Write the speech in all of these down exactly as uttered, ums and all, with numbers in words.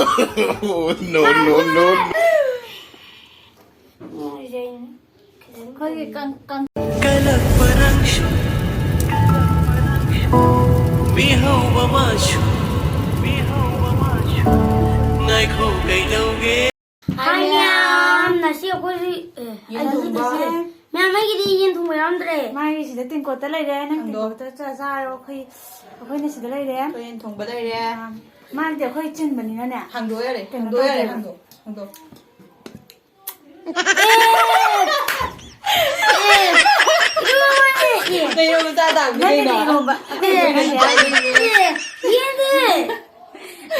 Oh, no, no, no, no. ꯑꯩꯈꯣꯏꯒꯤ ꯀꯪ- ꯀꯪ- ꯀꯜꯂꯛꯄ ꯅꯪꯁꯨ, ꯃꯤꯍꯧꯕ ꯃꯥꯁꯨ, ꯉꯥꯏꯈꯣ ꯀꯩꯗꯧꯒꯦ? ꯍꯥꯏ ꯃꯌꯥꯝ, ꯉꯁꯤ ꯑꯩꯈꯣꯏꯁꯤ, ꯑꯦ, ꯌꯦꯟ ꯑꯩꯒꯤꯗꯤ ꯊꯣꯡꯕ꯫ ꯁꯤ-, ꯃꯌꯥꯝ, ꯑꯩꯒꯤꯗꯤ ꯌꯦꯟ ꯊꯣꯡꯕ ꯌꯥꯎꯔꯝꯗ꯭ꯔꯦ꯫ ꯃꯥꯒꯤ ꯁꯤꯗ ꯇꯦꯡꯀꯣꯠꯇ ꯂꯩꯔꯦ, ꯅꯪ ꯍꯪꯗꯣ꯫ ꯇꯦꯡꯀꯣꯠꯇ ꯆꯥ-, ꯆꯥꯔꯣ, ꯑꯩꯈꯣꯏ, ꯑꯩꯈꯣꯏꯅ ꯁꯤꯗ ꯂꯩꯔꯦ꯫ ꯑꯩꯈꯣꯏ ꯌꯦꯟ ꯊꯣꯡꯕ ꯂꯩꯔꯦ꯫ ꯑꯥ, ꯃꯥꯒꯤꯗꯤ ꯑꯩꯈꯣꯏ ꯆꯤꯟꯕꯅꯤꯅꯅꯦ꯫ ꯍꯥꯡꯗꯣꯛꯑꯣ ꯌꯥꯔꯦ, ꯀꯩꯅꯣ ꯍꯥꯡꯗꯣꯛꯑꯣ ꯌꯥꯔꯦ, ꯇꯧꯗꯦꯕ꯫ ꯍꯥꯡꯗꯣꯛꯑꯣ, ꯍꯥꯡꯗꯣꯛꯑꯣ꯫ ꯑꯦ! ꯑꯦ! ꯏꯔꯣꯟꯕꯅꯦ! ꯑꯦ! ꯀꯩꯅꯣ ꯃꯆꯥ ꯇꯥꯕꯗꯤ ꯅꯪꯒꯤꯗꯤ ꯀꯩꯅꯣ? ꯏꯔꯣꯟꯕ꯫ ꯑꯦ! ꯑꯦ! ꯌꯦꯟꯗꯤ!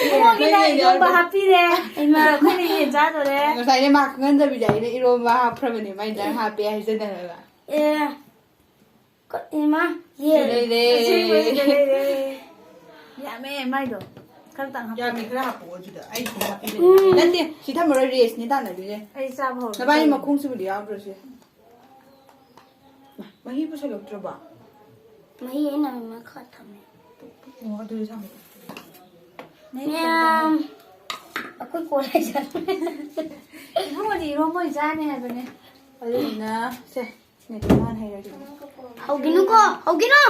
ꯏꯕꯨꯡꯉꯣꯒꯤꯅ ꯅꯪꯒꯤꯗꯤ ꯏꯔꯣꯟꯕ ꯌꯥꯎꯗꯦ꯫ ꯍꯥꯞꯄꯤꯔꯦ꯫ ꯏꯃꯥ꯫ ꯑꯩꯈꯣꯏꯅ ꯌꯦꯟ ꯆꯥꯗꯣꯔꯦ꯫ ꯉꯁꯥꯏꯅꯦ ꯃꯥ ꯈꯪꯍꯟꯗꯕꯤꯗ ꯑꯩꯅ ꯏꯔꯣꯟꯕ ꯍꯥꯞꯈ꯭ꯔꯕꯅꯦ, ꯃꯥ ꯏꯟꯖꯥꯡ ꯍꯥꯞꯄꯦ ꯍꯥꯏꯖꯗꯅꯕ꯫ ꯑꯦ꯫ ꯀ-, ꯏꯃꯥ, ꯁꯤ ꯌꯦꯟ꯫ ꯂꯩꯔꯦ꯫ ꯑꯁꯦꯡꯕꯒꯤꯗ ꯂꯩꯔꯦ꯫ ꯌꯥꯝꯃꯦ ꯃꯥꯏꯗꯣ꯫ ꯈꯔ ꯇꯪ ꯍꯥꯞꯄꯣ꯫ ꯌꯥꯝꯃꯤ, ꯈꯔ ꯍꯥꯞꯄꯛꯑꯣ ꯑꯗꯨꯗ꯫ ꯑꯩ ꯁꯤꯗ ꯍꯥꯞꯄꯤꯔꯒꯦ꯫ ꯎꯝ꯫ ꯅꯠꯇꯦ, ꯁꯤ ꯊꯝꯃꯔꯣꯏ, ꯔꯦꯁꯅꯤ ꯇꯥꯟꯅꯗꯣꯏꯁꯦ꯫ ꯑꯩ ꯆꯥꯕ ꯍꯧꯔꯒꯦ꯫ ꯅꯕꯥꯅꯤ ꯃꯈꯣꯡꯁꯤꯕꯨꯗꯤ ꯌꯥꯎꯗ꯭ꯔꯁꯦ꯫ ꯃꯍꯤ ꯄꯨꯁꯜꯂꯛꯇ꯭ꯔꯕꯣ? ꯃꯍꯤ ꯑꯩꯅ ꯃꯈꯥ ꯊꯝꯃꯦ꯫ ꯑꯣ, ꯑꯗꯨꯗꯤ ꯊꯝꯃꯣ꯫ ꯃꯌꯥꯝ, ꯑꯩꯈꯣꯏ ꯀꯣꯟ ꯂꯩꯖꯔꯦ꯫ ꯏꯕꯨꯡꯉꯣꯗꯤ ꯏꯔꯣꯝꯕ ꯑꯣꯏꯅ ꯆꯥꯅꯤ ꯍꯥꯏꯕꯅꯦ꯫ ꯑꯗꯨꯗꯨꯅ, ꯁꯦ, ꯁꯤꯅ ꯇꯣꯉꯥꯟ ꯍꯩꯔꯒꯦ꯫ ꯍꯧꯒꯤꯅꯨꯀꯣ, ꯍꯧꯒꯤꯅꯨ!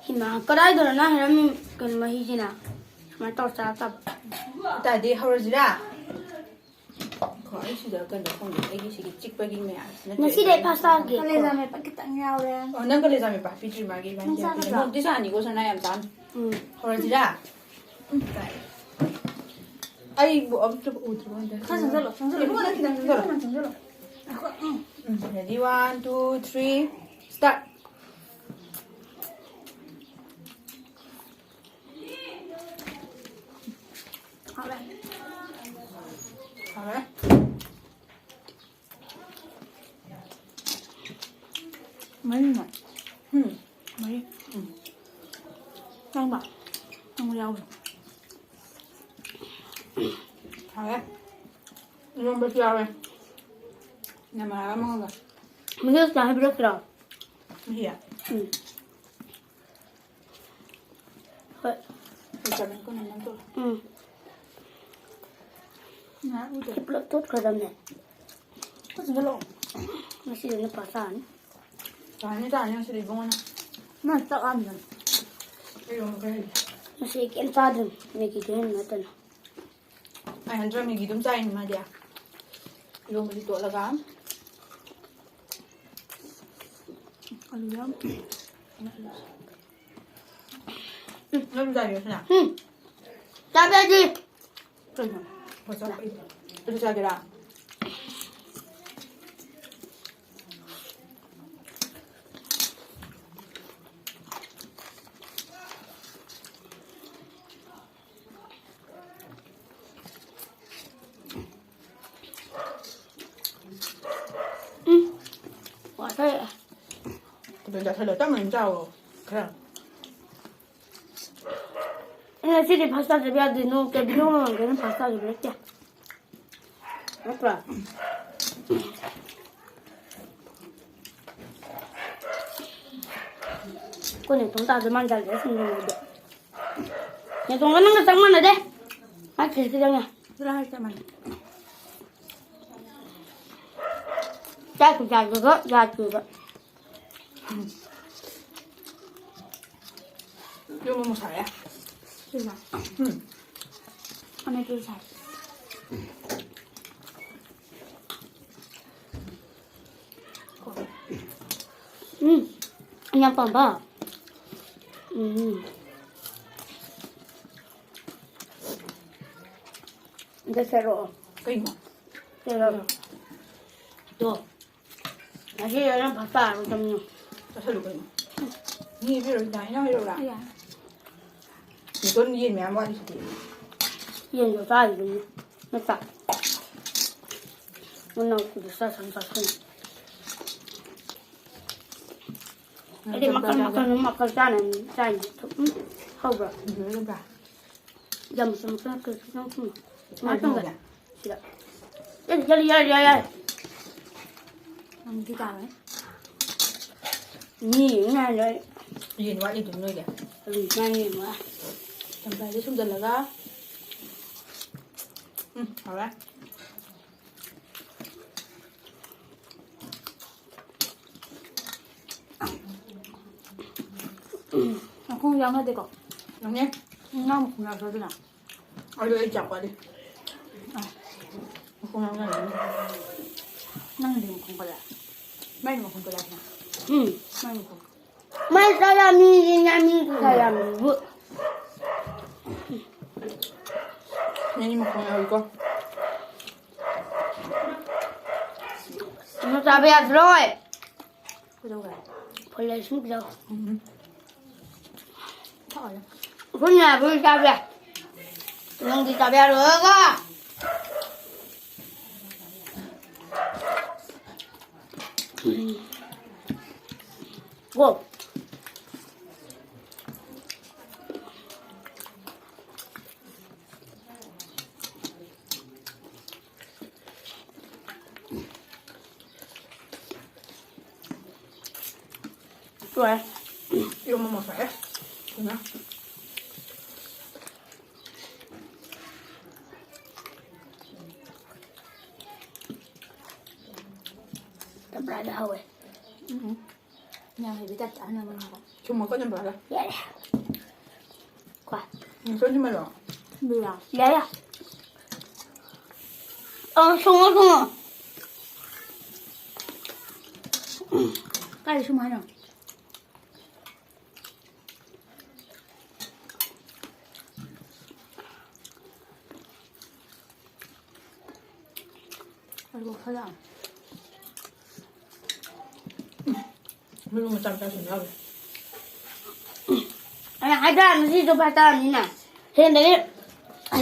ꯍꯤꯃꯥ, ꯀꯗꯥꯏꯗꯅꯣ ꯅꯪ ꯍꯩꯔꯝꯃꯤ ꯀꯩꯅꯣ ꯃꯍꯤꯁꯤꯅ? ꯁꯨꯃꯥꯏꯅ ꯇꯧꯔ ꯆꯥꯕ ꯇꯥꯕ꯫ ꯑꯗꯨ ꯇꯥꯔꯗꯤ ꯍꯧꯔꯁꯤꯔꯥ? ꯈꯣ, ꯑꯩ ꯁꯤꯗ ꯀꯩꯅꯣ ꯈꯪꯗꯦ, ꯑꯩꯒꯤ ꯁꯤꯒꯤ ꯆꯤꯛꯄꯒꯤ ꯃꯌꯥꯝꯁꯤꯅ ꯉꯁꯤꯗꯤ ꯑꯩ ꯐꯥꯔꯁ ꯇꯥꯒꯦ꯫ ꯀꯂꯦꯖꯥ ꯃꯦꯠꯄ ꯈꯤꯇꯪ ꯌꯥꯎꯔꯦ꯫ ꯑꯣ, ꯅꯪ ꯀꯂꯦꯖꯥ ꯃꯦꯠꯄ ꯍꯥꯄꯤꯗ꯭ꯔꯤ ꯃꯥꯒꯤ ꯏꯕꯥꯅꯤ ꯅꯪ ꯆꯥꯒꯗ꯭ꯔꯣ? ꯅꯣꯡꯃꯗꯤ ꯆꯥꯅꯤꯀꯣ, ꯁꯅꯥ ꯌꯥꯝ ꯆꯥꯅꯤ꯫ ꯎꯝ꯫ ꯍꯧꯔꯁꯤꯔꯥ? ꯎꯝ, ꯇꯥꯏ꯫ ꯑꯩꯕꯨ ꯑꯝꯇ ꯎꯗ꯭ꯔꯤꯕꯣ ꯍꯟꯗꯛ? ꯈꯔ ꯆꯪꯁꯜꯂꯣ, ꯆꯪꯁꯜꯂꯣ꯫ ꯏꯕꯨꯡꯉꯣ, ꯅꯪ ꯈꯤꯇꯪ ꯆꯪꯁꯜꯂꯣ꯫ ꯈꯔ ꯆꯪꯁꯜꯂꯣ꯫ ꯉꯥꯏꯈꯣ, ꯎꯝ꯫ ꯎꯝ, ready, one, two, three, start. ꯍꯥꯎꯔꯦ꯫ ꯍꯥꯎꯔꯦ꯫ ꯃꯔꯤꯃꯛ꯫ ꯎꯝ꯫ ꯃꯔꯤ꯫ ꯎꯝ꯫ ꯆꯪꯕ? ꯆꯪꯕ ꯌꯥꯎꯕ꯭ꯔꯣ? ꯍꯥꯎꯔꯦ꯫ ꯏꯔꯣꯝꯕꯁꯨ ꯌꯥꯎꯔꯦ꯫ ꯅꯃꯥꯟꯅꯕ ꯑꯃꯒ꯫ ꯃꯍꯤ ꯈꯤꯇꯪ ꯍꯩꯕꯤꯔꯛꯀꯦꯔꯣ? ꯃꯍꯤ? ꯎꯝ꯫ ꯍꯣꯏ꯫ ꯆꯥꯃꯦꯟ ꯀꯣꯟꯅ ꯅꯪ ꯇꯧꯔꯣ꯫ ꯎꯝ꯫ ꯉꯥꯏꯍꯥꯛ ꯎꯗꯦ꯫ ꯁꯤ ꯄꯨꯂꯞ ꯇꯣꯠꯈ꯭ꯔꯗꯕꯅꯦ꯫ ꯐꯖꯅ ꯂꯧ꯫ ꯉꯁꯤꯗꯤ ꯅꯨꯄꯥ ꯆꯥꯔꯅꯤ꯫ ꯆꯥꯔꯅꯤ, ꯆꯥꯔꯅꯤ ꯉꯁꯤꯗꯤ ꯏꯕꯨꯡꯉꯣꯅ꯫ ꯃꯥ ꯆꯥꯛ ꯂꯥꯝꯗ꯭ꯔꯕꯅꯤ꯫ ꯑꯩ ꯑꯃꯨꯛ ꯈꯔ ꯍꯦꯜꯂꯦ꯫ ꯉꯁꯤ ꯀꯩꯝ ꯆꯥꯗ꯭ꯔꯤ꯫ ꯃꯦꯒꯤꯗꯨ ꯍꯦꯟꯅ ꯅꯠꯇꯅ꯫ ꯑꯩ ꯍꯟꯗꯛ ꯃꯦꯒꯤ ꯑꯗꯨꯝ ꯆꯥꯏꯅꯤ ꯃꯥꯗꯤ꯫ ꯏꯔꯣꯝꯕꯁꯤ ꯇꯣꯠꯂꯒ꯫ ꯑꯂꯨ ꯌꯥꯝ꯫ ꯎꯝ, ꯅꯪ ꯆꯥꯏꯌꯣ ꯁꯤꯅ꯫ ꯎꯝ꯫ ꯆꯥꯕ ꯌꯥꯗꯦ꯫ ꯀꯩꯅꯣ? ꯍꯣꯏ, ꯆꯥꯎ, ꯑꯩ, ꯑꯗꯨ ꯆꯥꯒꯦꯔꯥ? ꯎꯝ꯫ ꯋꯥꯊꯛꯑꯦ꯫ ꯑꯗꯨ ꯆꯥꯁꯜꯂꯣ, ꯇꯞꯅ ꯑꯗꯨꯝ ꯆꯥꯎꯋꯣ, ꯈꯔ꯫ ꯑꯦ, ꯉꯁꯤꯗꯤ ꯐꯥꯁ ꯇꯥꯗꯕ ꯌꯥꯗꯦ꯫ ꯅꯣꯡ ꯀꯩ ꯚꯤꯗꯤꯑꯣ ꯃꯃꯥꯡꯗꯅ ꯐꯥꯁ ꯇꯥꯗꯕ ꯅꯠꯇꯦ꯫ ꯅꯠꯇ꯭ꯔꯥ? ꯑꯩꯈꯣꯏ ꯅꯦꯇꯣꯟ ꯇꯥꯗꯣꯏ ꯃꯥꯟꯖꯜꯂꯛꯑꯦ ꯁꯤꯡꯖꯨꯗꯣ꯫ ꯅꯦꯇꯣꯟꯒ ꯅꯪꯒ ꯆꯞ ꯃꯥꯟꯅꯗꯦ꯫ ꯃꯥ ꯈꯦꯆ꯭ꯔꯤ ꯆꯪꯉꯦ꯫ ꯆꯔꯥ ꯆꯞ ꯃꯥꯟꯅꯩ꯫ ꯆꯥꯛ ꯈꯨꯆꯥꯗꯨꯒ ꯌꯥꯗꯦꯕ꯫ ꯌꯨꯝ ꯑꯃꯨꯛ ꯁꯥꯔꯦ꯫ ꯁꯤꯃ꯫ ꯎꯝ꯫ ꯑꯃꯦꯠꯄꯁꯨ ꯁꯥꯏ꯫ ꯎꯝ꯫ ꯑꯩ ꯌꯥꯝ ꯄꯥꯝꯕ꯫ ꯎꯝ꯫ ꯑꯝꯇ ꯆꯥꯔꯛꯑꯣ꯫ ꯀꯩꯅꯣ? ꯆꯥꯔꯛꯑꯣ꯫ ꯇꯣ꯫ ꯉꯁꯤ ꯑꯩꯅ ꯐꯥꯁ ꯇꯥꯔꯔꯣꯏꯗꯕꯅꯤ꯫ ꯆꯥꯁꯜꯂꯨ ꯀꯩꯅꯣ꯫ ꯃꯤ ꯄꯤꯔꯣꯏ ꯗꯥꯏꯅ ꯍꯥꯏꯔꯛꯎꯔꯥ? ꯌꯥꯔꯦ꯫ ꯅꯦꯇꯣꯟ ꯌꯦꯟ ꯃꯌꯥꯝ ꯋꯥꯠꯂꯤꯁꯤꯗꯤ꯫ ꯌꯦꯟꯗꯣ ꯆꯥꯔꯤꯗꯨꯅꯤ꯫ ꯅꯠꯇ꯭ꯔꯥ? ꯃꯅꯥꯎ ꯀꯨꯗꯤ ꯆꯥꯁꯟ ꯆꯥꯁꯟ꯫ ꯑꯩꯗꯤ ꯃꯈꯜ ꯃꯈꯜ ꯃꯈꯜ ꯆꯥꯅ ꯆꯥꯏꯅꯤ꯫ ꯎꯝ, ꯍꯧꯕ꯭ꯔꯣ? ꯂꯣꯏꯔꯕ꯭ꯔꯥ? ꯌꯥꯝ ꯃꯆꯨ ꯃꯆꯨ ꯅꯠꯇ꯭ꯔꯁꯨ ꯈꯤꯇꯪ ꯊꯨꯝ꯫ ꯀꯃꯥꯏꯅ ꯇꯧꯒꯦ? ꯁꯤꯗ꯫ ꯑꯦ, ꯌꯥꯔꯦ, ꯌꯥꯔꯦ, ꯌꯥꯔꯦ, ꯌꯥꯔꯦ꯫ ꯅꯪꯗꯤ ꯇꯥꯔꯦ꯫ ꯃꯤ ꯉꯥꯏꯔꯦ꯫ ꯌꯦꯟ ꯋꯥꯠꯂꯤꯗꯨ ꯅꯣꯏꯒꯤ? ꯎꯝ, ꯉꯥꯏ ꯌꯦꯟ ꯋꯥꯠꯂꯤ꯫ ꯆꯝꯄ꯭ꯔꯥꯁꯦ ꯁꯨꯝꯖꯜꯂꯒ꯫ ꯎꯝ, ꯍꯥꯎꯔꯦ꯫ ꯃꯈꯣꯡ ꯌꯥꯎꯅꯗꯦꯀꯣ? ꯌꯥꯎꯅꯩ꯫ ꯉꯥ ꯃꯈꯣꯡ ꯌꯥꯎꯕ꯭ꯔꯥ ꯑꯗꯨꯅ? ꯑꯗꯨ ꯑꯩ ꯆꯥꯛ ꯋꯥꯠꯂꯤ꯫ ꯑꯥ꯫ ꯃꯈꯣꯡ ꯌꯥꯎꯅꯔꯦ꯫ ꯅꯪꯗꯤ ꯃꯈꯣꯡ ꯀꯗꯥꯏ? ꯃꯥꯏꯗꯤ ꯃꯈꯣꯡ ꯀꯗꯥꯏ? ꯎꯝ꯫ ꯃꯥꯏ ꯃꯈꯣꯡ꯫ ꯃꯥꯏ ꯆꯥꯔꯝꯃꯤꯁꯤꯅ ꯃꯤ ꯆꯥꯔꯝꯃꯤꯕꯨ꯫ ꯅꯪꯒꯤ ꯃꯈꯣꯡ ꯌꯥꯎꯏꯀꯣ꯫ ꯁꯤꯃ ꯆꯥꯕ ꯌꯥꯗ꯭ꯔꯣꯏ꯫ ꯀꯩꯗꯧꯔꯦ? ꯐꯨꯜ ꯂꯩ ꯁꯨꯝ ꯄꯤꯖꯧ꯫ ꯎꯝ꯫ ꯊꯛꯑꯣ꯫ ꯑꯩꯈꯣꯏꯅ ꯌꯥꯕ ꯆꯥꯕ ꯌꯥꯏ꯫ ꯅꯪꯗꯤ ꯆꯥꯕ ꯌꯥꯔꯣꯏꯀꯣ꯫ ꯎꯝ꯫ ꯒꯣ꯫ ꯂꯣꯏꯔꯦ꯫ ꯏꯔꯣꯝꯕ ꯃꯣꯔꯣꯛ ꯁꯥꯏꯍꯦ꯫ ꯀꯩꯅꯣ? ꯆꯝꯄ꯭ꯔꯥꯗꯤ ꯍꯥꯎꯋꯦ꯫ ꯎꯝ꯫ ꯌꯥꯝ ꯍꯩꯕꯩ ꯇꯥꯏꯞꯇ ꯑꯍꯟ ꯑꯃꯅꯀꯣ꯫ ꯊꯨꯝꯃꯣꯀꯣ ꯆꯝꯄ꯭ꯔꯥꯗꯣ꯫ ꯌꯥꯔꯦ꯫ ꯀꯣ꯫ ꯎꯝ, ꯁꯣꯏ ꯊꯨꯝꯃꯜꯂꯣ꯫ ꯊꯨꯝꯕꯤꯔꯣ? ꯌꯥꯔꯦ꯫ ꯑ, ꯁꯨꯡꯉꯣ, ꯁꯨꯡꯉꯣ꯫ ꯀꯥꯏꯗ ꯁꯨꯝ ꯍꯥꯏꯅꯣ? ꯑꯩ ꯋꯥꯈꯜ ꯂꯥꯛꯑꯦ꯫ ꯃꯔꯨ ꯃꯆꯥ ꯃꯆꯥ ꯁꯨꯝ ꯌꯥꯎꯔꯤ꯫ ꯑꯩꯅ ꯍꯥꯏꯗ꯭ꯔꯥ ꯉꯁꯤꯗꯣ ꯐꯔꯛ ꯇꯥꯔꯅꯤꯅ꯫ ꯍꯦꯟꯗꯒꯤ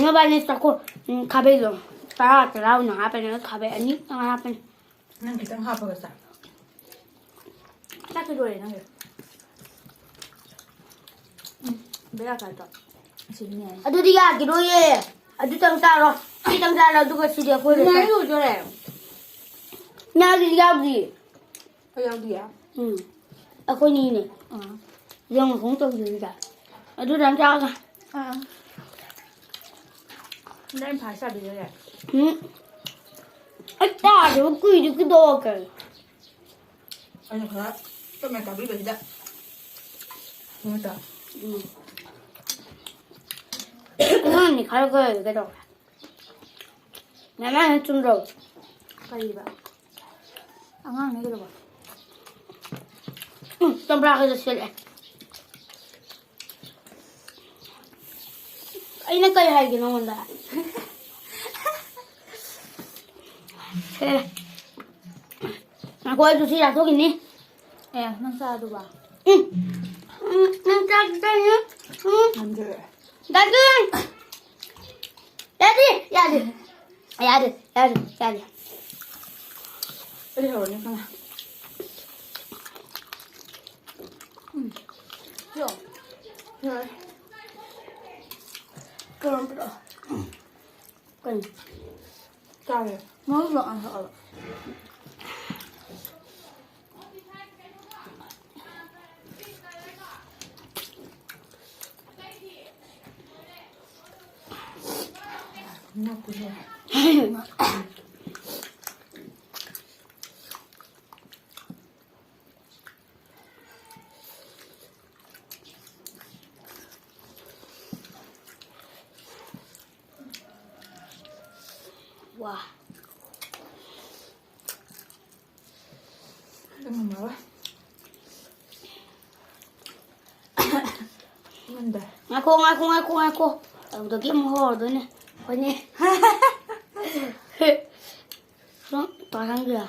ꯃꯕꯥꯅꯤ ꯆꯥꯛꯈꯨꯝ, ꯎꯝ, ꯈꯥꯕꯩꯗꯣ ꯇꯔꯥ ꯇꯔꯥ ꯑꯣꯏꯅ ꯍꯥꯞꯄꯅꯤ, ꯈꯥꯕꯩ ꯑꯅꯤ ꯈꯛꯇꯪ ꯍꯥꯞꯄꯅꯤ꯫ ꯅꯪ ꯈꯤꯇꯪ ꯍꯥꯞꯄꯒ ꯆꯥ꯫ ꯆꯥꯛꯇꯤ ꯂꯣꯏꯔꯦ ꯅꯪꯒꯤ꯫ ꯎꯝ, ꯕꯦꯔꯥ ꯀꯥꯗ꯭ꯔꯣ? ꯑꯁꯤꯅꯦ꯫ ꯑꯗꯨꯗꯤ ꯌꯥꯈꯤꯔꯣꯏꯌꯦ꯫ ꯑꯗꯨꯇꯪ ꯆꯥꯔꯣ꯫ ꯁꯤꯇꯪ ꯆꯥꯔꯣ, ꯑꯗꯨꯒ ꯁꯤꯗꯤ ꯑꯩꯈꯣꯏ ꯂꯣꯏ ꯆꯥ-, ꯂꯣꯏꯗꯣꯔꯦ꯫ ꯅꯪ ꯑꯗꯨꯗꯤ ꯌꯥꯎꯗ꯭ꯔꯤ꯫ ꯑꯩ ꯌꯥꯎꯗꯤꯌꯦ꯫ ꯎꯝ꯫ ꯑꯩꯈꯣꯏꯅꯤꯅꯦ꯫ ꯑꯥ꯫ ꯌꯦꯡꯉꯣ, ꯈꯣꯡ ꯇꯧꯗꯣꯏꯁꯤꯗ꯫ ꯑꯗꯨꯗꯪ ꯆꯥꯔꯒ꯫ ꯑꯥ꯫ ꯅꯪ ꯏꯝꯐꯥꯜ ꯆꯥꯕꯤꯔꯦ? ꯎꯝ꯫ ꯑꯩ ꯇꯥꯗꯕ ꯀꯨꯏꯗꯤ ꯀꯩꯗꯧꯔꯒꯦ? ꯑꯩꯅ ꯈꯔ ꯇꯞꯅ ꯆꯥꯕꯤꯕꯁꯤꯗ ꯅꯠꯇ꯭ꯔꯥ? ꯎꯝ꯫ ꯑꯉꯥꯡꯅꯤ ꯈꯔ ꯈꯔ ꯀꯩꯗꯧꯔꯦ? ꯃꯃꯥꯅ ꯆꯨꯝꯗ꯭ꯔꯣ? ꯀꯔꯤꯕ? ꯑꯉꯥꯡꯅꯦ ꯀꯩꯗꯧꯕ? ꯎꯝ, ꯆꯝꯄ꯭ꯔꯥꯒ ꯆꯠꯁꯤꯜꯂꯛꯑꯦ꯫ ꯑꯩꯅ ꯀꯩ ꯍꯥꯏꯒꯦ ꯅꯉꯣꯟꯗ? ꯑꯦ, ꯉꯥꯏꯈꯣ, ꯑꯩꯁꯨ ꯁꯤ ꯆꯥꯊꯣꯛꯈꯤꯅꯤ꯫ ꯑꯦ, ꯅꯪ ꯆꯥꯗꯨꯕ? ꯎꯝ, ꯎꯝ, ꯅꯪ ꯆꯥꯗꯨ ꯆꯥꯏꯅ? ꯎꯝ꯫ ꯉꯝꯖꯔꯦ꯫ ꯗꯥꯗꯨ! ꯌꯥꯗꯦ, ꯌꯥꯗꯦ꯫ ꯌꯥꯗꯦ, ꯌꯥꯗꯦ, ꯌꯥꯗꯦ꯫ ꯑꯩ ꯍꯧꯔꯅꯤ ꯈꯪꯉꯦ꯫ ꯎꯝ꯫ ꯌꯣ꯫ ꯌꯥꯔꯦ꯫ ꯀꯔꯝꯕꯅꯣ? ꯀꯩꯅꯣ? ꯆꯥꯔꯦ꯫ ꯃꯔꯨ ꯂꯣꯛ ꯌꯥꯝ ꯊꯛꯑꯕ꯫ ꯋꯥ꯫ ꯉꯝꯃꯔꯣꯏ꯫ ꯉꯝꯗꯦ꯫ ꯉꯥꯏꯈꯣ, ꯉꯥꯏꯈꯣ, ꯉꯥꯏꯈꯣ, ꯉꯥꯏꯈꯣ꯫ ꯑꯗꯨꯗꯒꯤ ꯑꯃꯨꯛ ꯍꯧꯔꯗꯣꯏꯅꯦ꯫ ꯍꯣꯏꯅꯦ꯫ ꯁꯨꯝ ꯇꯥꯍꯟꯕꯤꯔꯣ꯫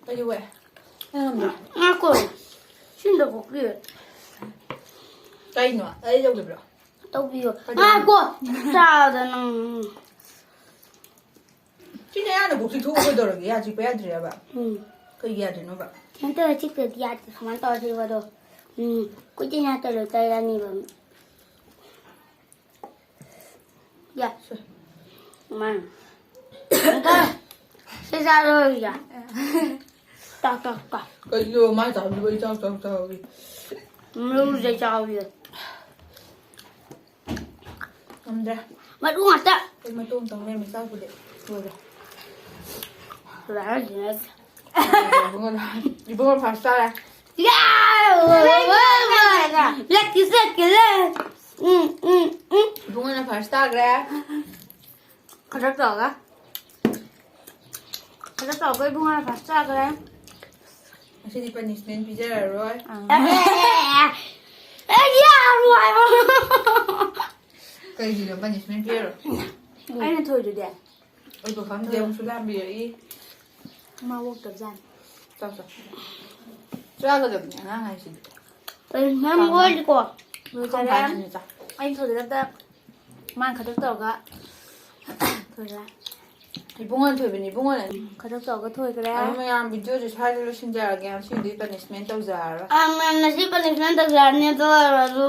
ꯑꯩꯗꯤ ꯋꯥꯏ꯫ ꯑꯩ ꯉꯝꯗ꯭ꯔꯦ꯫ ꯉꯥꯏꯈꯣ꯫ ꯁꯤꯟꯗ ꯀꯣꯛꯄꯤꯌꯨ꯫ ꯀꯩꯅꯣ? ꯑꯩ ꯂꯧꯗꯕ꯭ꯔꯣ? ꯇꯧꯕꯤꯌꯣ꯫ ꯀꯩꯗꯧꯔꯒꯦ? ꯉꯥꯏꯈꯣ꯫ ꯆꯥꯗ ꯅꯪ꯫ ꯁꯤꯅ ꯑꯌꯥꯅ ꯀꯣꯛ ꯆꯤꯛꯊꯣꯛꯎ ꯀꯩꯗꯧꯔꯒꯦ? ꯌꯥ ꯆꯤꯛꯄ ꯌꯥꯗ꯭ꯔꯤꯔꯕ? ꯎꯝ꯫ ꯀꯩꯒꯤ ꯌꯥꯗ꯭ꯔꯤꯅꯣꯕ? ꯀꯩꯝꯇ ꯆꯤꯛꯇ꯭ꯔꯗꯤ ꯌꯥꯗꯦ꯫ ꯁꯨꯃꯥꯏꯅ ꯇꯧꯔ ꯆꯤꯛꯄꯗꯣ꯫ ꯎꯝ꯫ ꯀꯨꯏꯅ ꯇꯧꯔ ꯇꯩꯔꯅꯤꯕ꯫ ꯌꯥ꯫ ꯁꯦ꯫ ꯃꯥꯅ꯫ ꯑꯪꯀꯜ, ꯁꯤ ꯆꯥꯔꯣ ꯌꯥ꯫ ꯇꯥꯛ, ꯇꯥꯛ, ꯇꯥꯛ꯫ ꯀꯩꯅꯣ ꯃꯥ ꯆꯥꯕꯗꯨꯕꯨ ꯑꯩ ꯆꯥꯎ, ꯆꯥꯎ, ꯆꯥꯎ꯫ ꯃꯔꯨꯁꯦ ꯆꯥꯎ ꯌꯥ꯫ ꯉꯝꯗ꯭ꯔꯦ꯫ ꯃꯔꯨ ꯉꯥꯛꯇ꯫ ꯑꯩ ꯃꯇꯣꯡ ꯇꯧ ꯂꯩꯔꯝꯃꯦ ꯆꯥꯛꯄꯨꯗꯤ꯫ ꯂꯣꯏꯔꯦ꯫ ꯂꯥꯛꯑꯔꯣꯏꯁꯤꯅ꯫ ꯏꯕꯨꯡꯉꯣ ꯐꯥꯔꯁ ꯇꯥꯔꯦ꯫ ꯂꯛꯀꯤ ꯆꯠꯈꯤꯔꯦ꯫ ꯎꯝ ꯎꯝ ꯎꯝ꯫ ꯏꯕꯨꯡꯉꯣꯅ ꯐꯥꯔꯁ ꯇꯥꯈ꯭ꯔꯦ꯫ ꯈꯗ꯭ꯔꯛ ꯇꯧꯔꯒ꯫ ꯈꯗ꯭ꯔꯛ ꯇꯧꯔꯒ ꯏꯕꯨꯡꯉꯣꯅ ꯐꯥꯔꯁ ꯇꯥꯈ꯭ꯔꯦ꯫ ꯉꯁꯤꯗꯤ ꯄꯅꯤꯁꯃꯦꯟ ꯄꯤꯖꯔꯔꯣꯏ꯫ ꯑꯦ ꯌꯥꯔꯣꯏ ꯍꯥꯏꯕ꯫ ꯀꯩꯒꯤꯅꯣ ꯄꯅꯤꯁꯃꯦꯟ ꯄꯤꯔꯔꯣꯏ? ꯑꯩꯅ ꯊꯣꯏꯗꯨꯗꯤ꯫ ꯑꯩꯕꯨ ꯈꯪꯗꯦ ꯑꯃꯨꯛꯁꯨ ꯂꯥꯝꯕꯤꯔꯛꯏ꯫ ꯃꯥ ꯑꯣꯛꯇꯕꯖꯥꯠꯅꯤ꯫ ꯆꯥꯎ ꯆꯥꯎ꯫ ꯆꯥꯒꯗꯕꯅꯤ ꯑꯉꯥꯡ ꯍꯥꯏꯁꯤꯗꯤ꯫ ꯀꯩ ꯃꯌꯥꯝ ꯑꯣꯏꯔꯤꯀꯣ꯫ ꯀꯔꯝ ꯀꯥꯟꯗꯅꯣ ꯆꯥ-, ꯑꯩꯅ ꯊꯣꯏꯗꯨꯗ ꯃꯥꯅ ꯈꯗ꯭ꯔꯛ ꯇꯧꯔꯒ ꯊꯣꯏꯔꯦ꯫ ꯏꯕꯨꯡꯉꯣꯅ ꯊꯣꯏꯕꯅꯤ ꯏꯕꯨꯡꯉꯣꯅ꯫ ꯈꯗ꯭ꯔꯛ ꯇꯧꯔꯒ ꯊꯣꯏꯈ꯭ꯔꯦ꯫ ꯑꯗꯨ ꯃꯌꯥꯝ ꯚꯤꯗꯤꯑꯣꯁꯦ ꯁ꯭ꯋꯥꯏꯗ ꯂꯣꯏꯁꯤꯟꯖꯔꯒꯦ ꯉꯁꯤꯗꯤ ꯄꯅꯤꯁꯃꯦꯟ ꯇꯧꯖꯔꯔꯣꯏ꯫ ꯑ ꯃꯌꯥꯝ ꯉꯁꯤ ꯄꯅꯤꯁꯃꯦꯟ ꯇꯧꯖꯔꯅꯤ ꯑꯗꯣ ꯑꯗꯨ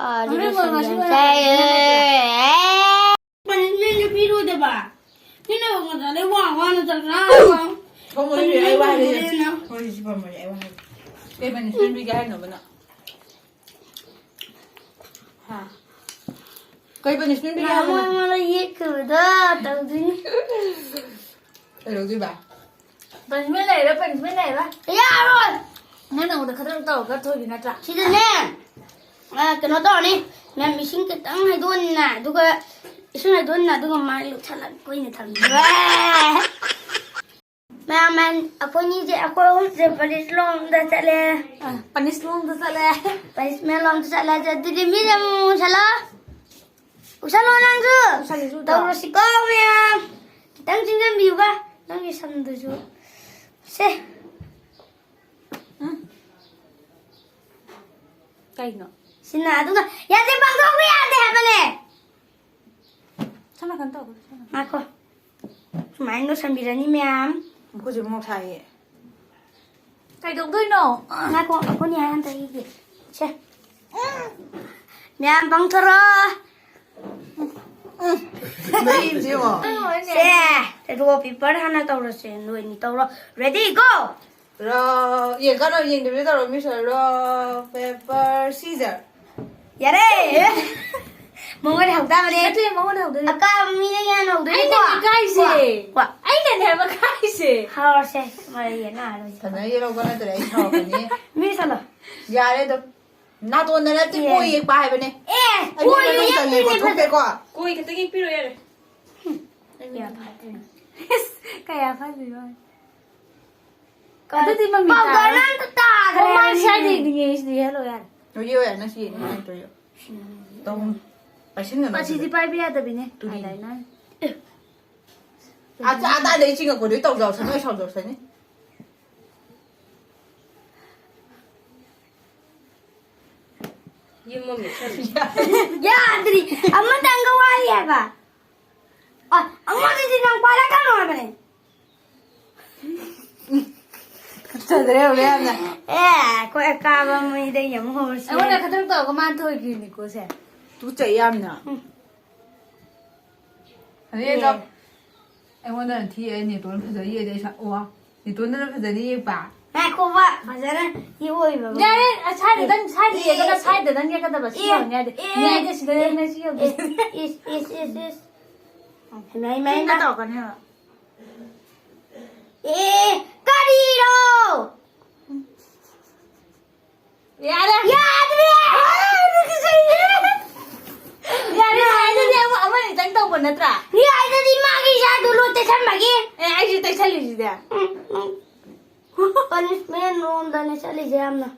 ꯑ, ꯍꯣꯔꯦꯟ ꯂꯣꯏꯁꯤꯟꯖꯔꯁꯦ꯫ ꯉꯁꯤ ꯄꯅꯤꯁꯃꯦꯟ ꯄꯤꯔꯣꯏꯗꯕ꯫ ꯃꯤꯅ ꯉꯁꯥꯏꯗꯩ ꯋꯥ ꯋꯥꯅ ꯆꯠꯈ꯭ꯔ ꯊꯣꯡ ꯃꯣꯏ ꯑꯩ ꯋꯥ ꯍꯥꯏꯔꯦ꯫ ꯄꯅꯤꯁꯃꯦꯟ ꯇꯧꯗꯦꯅ꯫ ꯍꯣꯏ ꯁꯤ ꯄꯝꯃꯣꯏ ꯑꯩ ꯋꯥ ꯍꯥꯏꯔꯦ꯫ ꯀꯩ ꯄꯅꯤꯁꯃꯦꯟ ꯄꯤꯒꯦ ꯍꯥꯏꯅꯣꯕ ꯅꯪ? ꯍꯥ? ꯀꯩ ꯄꯅꯤꯁꯃꯦꯟ ꯄꯤꯒꯦ ꯍꯥꯏꯅꯣ? ꯃꯉꯣꯟꯗ ꯌꯦꯠꯈꯤꯕꯗꯣ ꯇꯧꯗꯣꯏꯅꯤ꯫ ꯀꯩꯗꯧꯗꯣꯏꯕ? ꯄꯅꯤꯁꯃꯦꯟ ꯂꯩꯔ ꯄꯅꯤꯁꯃꯦꯟ ꯂꯩꯔ꯫ ꯌꯥꯔꯣꯏ꯫ ꯅꯪ ꯅꯉꯣꯟꯗ ꯈꯗ꯭ꯔꯛ ꯇꯧꯔꯒ ꯊꯣꯏꯕꯤ ꯅꯠꯇ꯭ꯔꯥ? ꯁꯤꯗꯅꯦ꯫ ꯑ, ꯀꯩꯅꯣ ꯇꯧꯔꯅꯤ꯫ ꯃꯌꯥꯝ ꯏꯁꯤꯡ ꯈꯤꯇꯪ ꯍꯩꯗꯣꯛꯑꯅꯤꯅ ꯑꯗꯨꯒ ꯏꯁꯤꯡ ꯍꯩꯗꯣꯛꯑꯅꯤꯅ ꯑꯗꯨꯒ ꯃꯥꯏ ꯂꯨꯞꯁꯜꯂꯒ ꯀꯨꯏꯅ ꯊꯝꯕ꯫ ꯃꯌꯥꯝ ꯃꯌꯥꯝ ꯑꯩꯈꯣꯏꯅꯤꯁꯦ ꯑꯩꯈꯣꯏ ꯑꯍꯨꯝꯁꯦ ꯄꯅꯤꯁ ꯂꯣꯝꯗ ꯆꯠꯂꯦ꯫ ꯄꯅꯤꯁ ꯂꯣꯝꯗ ꯆꯠꯂꯦ꯫ ꯄꯅꯤꯁꯃꯦꯟ ꯂꯣꯝꯗ ꯆꯠꯂꯦ꯫ ꯑꯗꯨꯗꯤ ꯃꯤꯁꯦ ꯑꯃꯨꯛ ꯎꯁꯜꯂꯣ꯫ ꯎꯁꯜꯂꯣ ꯅꯪꯁꯨ꯫ ꯎꯁꯜꯂꯤꯁꯨ ꯎꯗ꯭ꯔꯣ? ꯇꯧꯔꯁꯤꯀꯣ ꯃꯌꯥꯝ꯫ ꯈꯤꯇꯪ ꯆꯤꯡꯁꯤꯟꯕꯤꯌꯨꯕ꯫ ꯅꯪꯒꯤ ꯁꯝꯗꯨꯁꯨ꯫ ꯁꯦ꯫ ꯎꯝ꯫ ꯀꯩꯅꯣ? ꯁꯤꯅ ꯑꯗꯨꯒ ꯌꯥꯗꯦ, ꯄꯥꯡꯊꯣꯛꯄ ꯌꯥꯗꯦ ꯍꯥꯏꯕꯅꯦ꯫ ꯁꯣꯝ ꯅꯥꯀꯟ ꯇꯧꯈ꯭ꯔꯣ, ꯁꯣꯝ ꯅꯥꯀꯟ꯫ ꯉꯥꯏꯈꯣ꯫ ꯁꯨꯃꯥꯏꯅ ꯂꯣꯏꯁꯟꯕꯤꯔꯅꯤ ꯃꯌꯥꯝ꯫ ꯃꯈꯨꯠꯁꯦ ꯃꯣꯔꯣꯛ ꯁꯥꯏꯌꯦ꯫ ꯀꯩꯗꯧꯗꯣꯏꯅꯣ? ꯉꯥꯏꯈꯣ, ꯑꯩꯈꯣꯏꯅꯤ ꯍꯥꯏ ꯑꯝꯇ ꯏꯒꯦ꯫ ꯁꯦ꯫ ꯃꯌꯥꯝ ꯄꯥꯡꯊꯣꯔꯛꯑꯣ꯫ ꯃꯔꯤꯁꯦ ꯌꯦꯡꯉꯣ꯫ ꯁꯦ, ꯔꯣ ꯄꯦꯄꯔ ꯍꯥꯟꯅ ꯇꯧꯔꯁꯦ, ꯅꯣꯏꯅꯤ ꯇꯧꯔꯣ꯫ Ready, go! ꯔꯣ, ꯌꯦꯡ ꯀꯥꯟꯗ ꯌꯦꯡꯗꯕꯤꯗ ꯇꯧꯔꯣ, ꯃꯤꯁ꯫ ꯔꯣ, ꯄꯦꯄꯔ, ꯁꯤꯖꯔ꯫ ꯌꯥꯔꯦ! ꯃꯉꯣꯟꯗ ꯍꯧꯇꯥꯕꯅꯦ꯫ ꯅꯠꯇꯦ, ꯃꯉꯣꯟꯗ ꯍꯧꯗꯣꯏꯅꯦ꯫ ꯑꯀꯥꯕ ꯃꯤꯅ ꯌꯥꯝ ꯍꯧꯗꯣꯏꯅꯦꯀꯣ꯫ ꯑꯩꯅꯅꯦ ꯏꯀꯥꯏꯁꯦ꯫ ꯀꯣ, ꯀꯣ꯫ ꯑꯩꯅꯅꯦ ꯍꯥꯏꯕ ꯏꯀꯥꯏꯁꯦ꯫ ꯍꯧꯔꯁꯦ꯫ ꯃꯔꯩ ꯌꯦꯠꯍꯧꯕ ꯅꯠꯇ꯭ꯔꯦ, ꯑꯩ ꯁꯥꯎꯔꯛꯀꯅꯤ꯫ ꯃꯤ ꯁꯥꯜꯂꯣ꯫ ꯌꯥꯔꯦ ꯑꯗꯨꯝ꯫ ꯅꯥꯇꯣꯟꯗ ꯅꯠꯇꯦ, ꯑꯦ꯫ ꯀꯣꯏ ꯌꯦꯛꯄ ꯍꯥꯏꯕꯅꯦ꯫ ꯑꯦ, ꯑꯩ ꯃꯤ ꯀꯣꯏ ꯃꯅꯨꯡ ꯆꯪꯉꯦꯀꯣ, ꯌꯦꯛꯄꯅꯦ ꯊꯣꯛꯀꯦꯀꯣ꯫ ꯐꯖ-, ꯀꯣꯏ ꯈꯛꯇꯪ ꯌꯦꯛꯄꯤꯔꯣ ꯌꯥꯔꯦ꯫ ꯌꯥꯝ ꯐꯖꯩ꯫ ꯏꯁ, ꯀꯌꯥ ꯐꯖꯩꯕ꯫ ꯑꯗꯨꯗꯤ ꯃꯃꯤ ꯄꯥꯎꯗꯔ ꯇꯥꯔꯣꯏ꯫ ꯑꯝꯇ ꯇꯥꯗ꯭ꯔꯦ꯫ ꯍꯣ, ꯃꯥ ꯁꯤ ꯍꯥꯏꯗꯤ ꯏꯅꯤꯡꯉꯦ, ꯁꯤꯗꯤ ꯍꯦꯜꯂꯣ ꯌꯥꯔꯦ꯫ ꯌꯦꯛꯑꯣ ꯌꯥꯔꯦ, ꯅꯪ ꯁꯤ ꯌꯦꯛꯅꯤꯡꯉꯥꯏ ꯂꯩꯇ꯭ꯔꯣ ꯌꯦꯛꯑꯣ꯫ ꯇꯧ꯫ ꯄꯥꯏꯁꯤꯟꯒꯅꯨ ꯃꯁꯤꯗꯤ ꯑꯗꯨꯗ꯫ ꯄꯥꯏꯕ ꯌꯥꯗꯕꯤꯅꯦ꯫ ꯇꯨꯔꯤ꯫ ꯑꯥꯏꯂꯥꯏꯅꯔ꯫ ꯑ-, ꯑꯗꯥꯏꯗꯩ ꯆꯤꯡꯉꯛꯄꯗꯨꯗꯤ ꯇꯧꯖꯔꯁꯅꯨ, ꯑꯩ ꯁꯥꯎꯖꯔꯁꯅꯤ꯫ ꯌꯨꯝ ꯑꯃ ꯌꯦꯛꯁꯜꯂꯨ꯫ ꯌꯥꯗ꯭ꯔꯤ꯫ ꯑꯃꯇꯪꯒ ꯋꯥꯠꯂꯤ ꯍꯥꯏꯕ꯫ ꯑ, ꯑꯃꯗꯨꯗꯤ ꯅꯪ ꯄꯥꯏꯔꯛꯀꯅꯣ ꯍꯥꯏꯕꯅꯦ꯫ ꯐꯖꯗ꯭ꯔꯦ ꯍꯧꯔꯦ ꯌꯥꯝꯅ꯫ ꯑꯦ, ꯑꯩꯈꯣꯏ ꯑꯀꯥꯕ ꯃꯤꯗꯒꯤ ꯑꯃꯨꯛ ꯍꯧꯔꯁꯤ꯫ ꯑꯩꯉꯣꯟꯗ ꯈꯛꯇꯪ ꯇꯧꯔꯒ ꯃꯥꯅ ꯊꯣꯏꯈ꯭ꯔꯤꯅꯤꯀꯣ ꯁꯦ꯫ ꯇꯨꯀꯠꯆꯩ ꯌꯥꯝꯅ꯫ ꯎꯝ꯫ ꯑꯗꯩ ꯑꯗꯣ ꯑꯦ꯫ ꯑꯩꯉꯣꯟꯗꯅ ꯊꯤ, ꯑꯩ ꯅꯦꯇꯣꯟ ꯐꯖ ꯌꯦꯛꯑꯗꯤ ꯑꯩ ꯁ-, ꯋꯥ, ꯅꯦꯇꯣꯟꯗꯅ ꯐꯖꯅ ꯌꯦꯛꯄ꯫ ꯉꯥꯏꯈꯣꯕ, ꯐꯖꯅ ꯌꯦꯛꯑꯣꯏꯕ꯫ ꯌꯥꯔꯦ, ꯑ, ꯁ꯭ꯋꯥꯏꯗꯗꯪ, ꯁ꯭ꯋꯥꯏꯗ ꯑꯦ, ꯌꯦꯛꯑꯒ ꯑꯦ, ꯁ꯭ꯋꯥꯏꯗꯗꯪ ꯌꯦꯛꯀꯗꯕ, ꯁꯤ ꯑꯦ, ꯌꯧꯅꯤ ꯌꯥꯗꯦ꯫ ꯑꯦ, ꯃꯌꯥꯏꯗ ꯁꯤꯗ ꯑꯦ, ꯌꯦꯛꯅ ꯁꯤ ꯌꯧꯗꯦ꯫ ꯑꯦ, ꯏꯁ, ꯏꯁ, ꯏꯁ, ꯏꯁ꯫ ꯍꯩꯃꯥ, ꯍꯩꯃꯥ, ꯆꯤꯟꯅ ꯍꯩꯃꯥ꯫ ꯇꯧꯔꯛꯀꯅꯤ ꯍꯥꯏꯕ꯫ ꯑꯦ, ꯀꯔꯤꯅꯣ? ꯌꯥꯔꯦ꯫ ꯌꯥꯗ꯭ꯔꯦ! ꯌꯥꯔꯦ, ꯌꯥꯔꯦ, ꯑꯗꯨꯗꯤ ꯑꯃ, ꯑꯃ ꯑꯅꯤꯇꯪ ꯇꯧꯕ ꯅꯠꯇ꯭ꯔꯥ? ꯌꯥꯏꯗꯗꯤ ꯃꯥꯒꯤ ꯏꯁꯥꯗꯨ ꯂꯣꯏ ꯇꯩꯁꯟꯕꯒꯤ꯫ ꯑꯦ, ꯑꯩꯁꯨ ꯇꯩꯁꯜꯂꯤꯁꯤꯗꯤ꯫ ꯎꯝ, ꯎꯝ꯫ Punishment ꯔꯣꯝꯗꯅꯦ ꯆꯠꯂꯤꯁꯦ ꯌꯥꯝꯅ꯫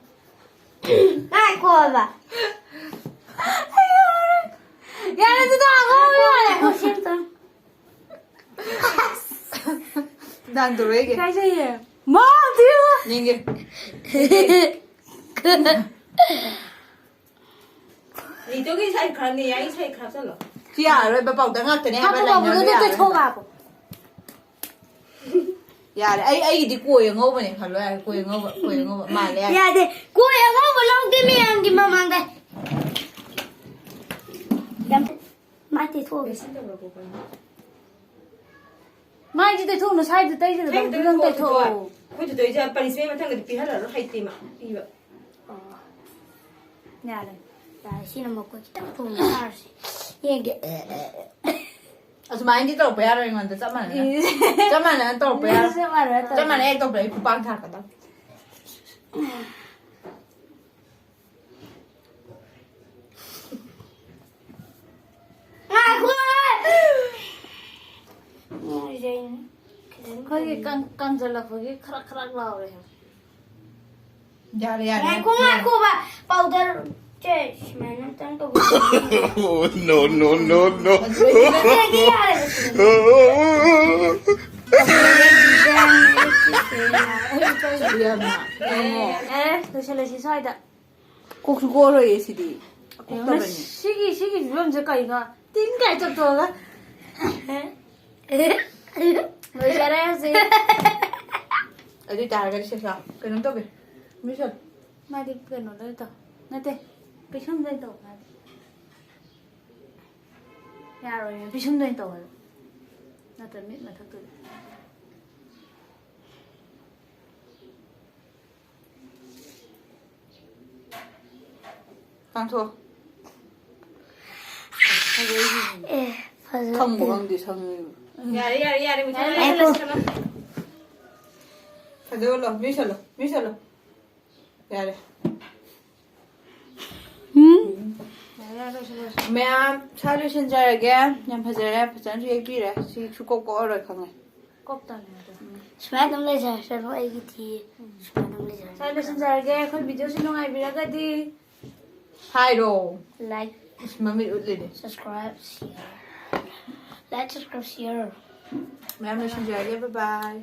ꯉꯥꯏꯈꯣꯕ꯫ ꯌꯥꯔꯦ, ꯑꯗꯨꯗꯣ ꯑꯉꯥꯡ ꯌꯥꯔꯦ꯫ ꯉꯥꯏꯈꯣ, ꯁꯤ ꯑꯝꯇꯪ꯫ ꯗꯥꯟ ꯇꯧꯔꯛꯏꯒꯦ꯫ ꯏꯀꯥꯏꯖꯩꯌꯦ꯫ ꯃꯥ, ꯑꯗꯨ ꯌꯦꯡꯉꯣ꯫ ꯌꯦꯡꯒꯦ꯫ ꯅꯤꯇꯨꯒꯤ ꯁꯥꯏ ꯈꯔꯅꯦ, ꯌꯥꯏ ꯁꯥꯏ ꯈꯔ ꯆꯠꯂꯣ꯫ ꯁꯤ ꯌꯥꯔꯔꯣꯏꯕ, ꯄꯥꯎꯗꯔ ꯉꯥꯛꯇꯅꯦ ꯍꯥꯏꯕ, ꯍꯥꯞꯄꯨ, ꯂꯩꯅꯔꯣꯏ ꯄꯥꯎꯗꯔꯗꯣ ꯌꯥꯔꯔꯣꯏꯕ꯫ ꯇꯩꯊꯣꯛꯑꯣ ꯍꯥꯞꯄꯨ꯫ ꯌꯥꯔꯦ, ꯑꯩ, ꯑꯩꯒꯤꯗꯤ ꯀꯣꯏ ꯑꯉꯧꯕꯅꯦ ꯈꯜꯂꯣ ꯌꯥꯔꯦ, ꯀꯣꯏ ꯑꯉꯧꯕ, ꯀꯣꯏ ꯑꯉꯧꯕ ꯃꯥꯜꯂꯦ ꯌꯥꯔꯦ꯫ ꯌꯥꯗꯦ, ꯀꯣꯏ ꯑꯉꯧꯕ ꯂꯧꯗꯦ ꯃꯌꯥꯝꯒꯤ ꯃꯃꯥꯡꯗ꯫ ꯌꯥꯝ ꯃꯥꯏ ꯇꯩꯊꯣꯛꯑꯒꯦ꯫ ꯃꯥꯏꯗꯤ ꯇꯩꯊꯣꯛꯎꯅꯨ, ꯁ꯭ꯋꯥꯏꯗ ꯇꯩꯒꯗꯕ ꯁ꯭ꯋꯥꯏꯗ ꯑꯗꯨꯗꯪ ꯇꯩꯊꯣꯛꯑꯣ꯫ ꯇꯩꯊꯣꯛꯑꯣ꯫ ꯑꯩꯈꯣꯏꯁꯨ ꯇꯩꯖ-, punishment ꯃꯊꯪꯗꯗꯤ ꯄꯤꯍꯜꯂꯔꯣꯏ, ꯍꯩꯇꯦ ꯃꯥ ꯄꯤꯕ꯫ ꯑꯣ꯫ ꯌꯥꯔꯦ꯫ ꯌꯥꯔꯦ, ꯁꯤꯅ ꯃꯈꯣꯏ ꯈꯤꯇꯪ ꯊꯣꯡꯕ ꯆꯥꯔꯁꯤ꯫ ꯌꯦꯡꯒꯦ꯫ ꯑꯁꯨꯃꯥꯏꯅꯗꯤ ꯇꯧꯔꯛꯄ ꯌꯥꯔꯣꯏ ꯑꯩꯉꯣꯟꯗ꯫ ꯆꯞ ꯃꯥꯟꯅꯅ, ꯆꯞ ꯃꯥꯟꯅꯅ ꯇꯧꯔꯛꯄ ꯌꯥꯔꯣꯏ꯫ ꯆꯞ ꯃꯥꯟꯅꯅ ꯇꯧꯔꯛꯄ꯫ ꯆꯞ ꯃꯥꯟꯅꯅ ꯍꯦꯛ ꯇꯧꯔꯛꯄ ꯑꯩ ꯈꯨꯄꯥꯛ ꯊꯥꯔꯛꯀꯗꯕ꯫ ꯉꯥꯏꯈꯣ! ꯅꯨꯡꯉꯥꯏꯖꯩꯅꯦ꯫ ꯑꯩꯈꯣꯏꯒꯤ ꯀꯪ-, ꯀꯪꯖꯜꯂꯛꯄꯒꯤ ꯈꯔꯛ ꯈꯔꯛ ꯂꯥꯎꯔꯦ꯫ ꯌꯥꯔꯦ, ꯌꯥꯔꯦ꯫ ꯉꯥꯏꯈꯣ, ꯉꯥꯏꯈꯣꯕ꯫ Powder ꯁꯦ ꯁꯨꯃꯥꯏꯅ ꯑꯝꯇꯪ ꯇꯧꯕꯤꯌꯨ꯫ Oh, no, no, no, no. ꯁꯤꯗꯒꯤ ꯌꯥꯔꯦꯕ, ꯁꯤꯗꯒꯤ꯫ ꯑꯦ, ꯑꯦ, ꯂꯣꯏꯁꯤꯜꯂꯁꯤ ꯁ꯭ꯋꯥꯏꯗ꯫ ꯀꯣꯛꯁꯨ ꯀꯣꯛꯑꯔꯣꯏꯌꯦ ꯁꯤꯗꯤ꯫ ꯀꯣꯛꯇꯕꯅꯤ꯫ ꯁꯤꯒꯤ, ꯁꯤꯒꯤ ꯐꯤꯕꯝꯁꯦ ꯀꯩꯅꯣ? ꯇꯤꯟ ꯀꯥꯏ ꯆꯞꯊꯣꯛꯑꯒ꯫ ꯂꯣꯏꯖꯔꯦ ꯍꯧꯖꯤꯛ꯫ ꯑꯗꯨ ꯑꯣꯏꯇꯥꯔꯒꯗꯤ ꯁꯦ ꯁꯥ, ꯀꯩꯅꯣꯝ ꯇꯧꯒꯦ꯫ ꯃꯤꯁꯜ꯫ ꯃꯥꯗꯤ ꯀꯩꯅꯣꯗ ꯑꯣꯏꯅ ꯇꯧ꯫ ꯅꯠꯇꯦ, ꯄꯤꯁꯨꯝꯗ ꯑꯣꯏꯅ ꯇꯧ ꯃꯥꯗꯤ꯫ ꯌꯥꯔꯣꯏꯌꯦ, ꯄꯤꯁꯨꯝꯗ ꯑꯣꯏꯅ ꯇꯧ ꯍꯥꯏꯕ꯫ ꯅꯠꯇ꯭ꯔ ꯃꯤꯠ ꯃꯊꯛꯇꯨꯗ꯫ ꯀꯥꯡꯊꯣꯛ꯫ ꯑꯦ, ꯐꯖꯗꯦ꯫ ꯈꯪꯕꯨ ꯈꯪꯗꯦ, ꯁꯪꯉꯤꯕ꯫ ꯌꯥꯔꯦ, ꯌꯥꯔꯦ, ꯌꯥꯔꯦ, ꯃꯨꯊꯠꯂꯣ, ꯉꯥꯏꯈꯣ꯫ ꯂꯣꯏꯁꯤꯜꯂꯣ꯫ ꯐꯖꯍꯜꯂꯣ, ꯃꯤꯁꯜꯂꯣ, ꯃꯤꯁꯜꯂꯣ꯫ ꯌꯥꯔꯦ꯫ ꯎꯝ? ꯌꯥꯔꯦ, ꯌꯥꯔꯦ, ꯂꯣꯏꯁꯤꯜꯂꯣ, ꯂꯣꯏꯁꯤꯜꯂꯣ꯫ ꯃꯌꯥꯝ ꯁ꯭ꯋꯥꯏ ꯂꯣꯏꯁꯤꯟꯖꯔꯒꯦ꯫ ꯌꯥꯝ ꯐꯖꯔꯦ, ꯐꯖꯅꯁꯨ ꯌꯦꯛꯄꯤꯔꯦ꯫ ꯁꯤ ꯁꯨꯀꯣꯛ ꯀꯣꯛꯑꯔꯣꯏ ꯈꯪꯉꯦ꯫ ꯀꯣꯛꯇꯕꯅꯦ ꯑꯗꯣ꯫ ꯁꯨꯃꯥꯏꯅ ꯑꯗꯨꯝ ꯂꯩꯖꯔꯁꯅꯨ ꯑꯩꯒꯤꯗꯤ꯫ ꯁꯨꯃꯥꯏꯅ ꯑꯗꯨꯝ ꯂꯩꯖꯔꯁꯅꯨ꯫ ꯁ꯭ꯋꯥꯏ ꯂꯣꯏꯁꯤꯟꯖꯔꯒꯦ꯫ ꯑꯩꯈꯣꯏ videoꯁꯤ ꯅꯨꯡꯉꯥꯏꯕꯤꯔꯒꯗꯤ ꯍꯥꯏꯔꯣ꯫ Like, ꯏꯁ, ꯃꯃꯤꯠ ꯎꯠꯂꯤꯅꯦ꯫ Subscribe, share. Like, subscribe, share. ꯃꯌꯥꯝ ꯂꯣꯏꯁꯤꯟꯖꯔꯒꯦ꯫ Bye bye꯫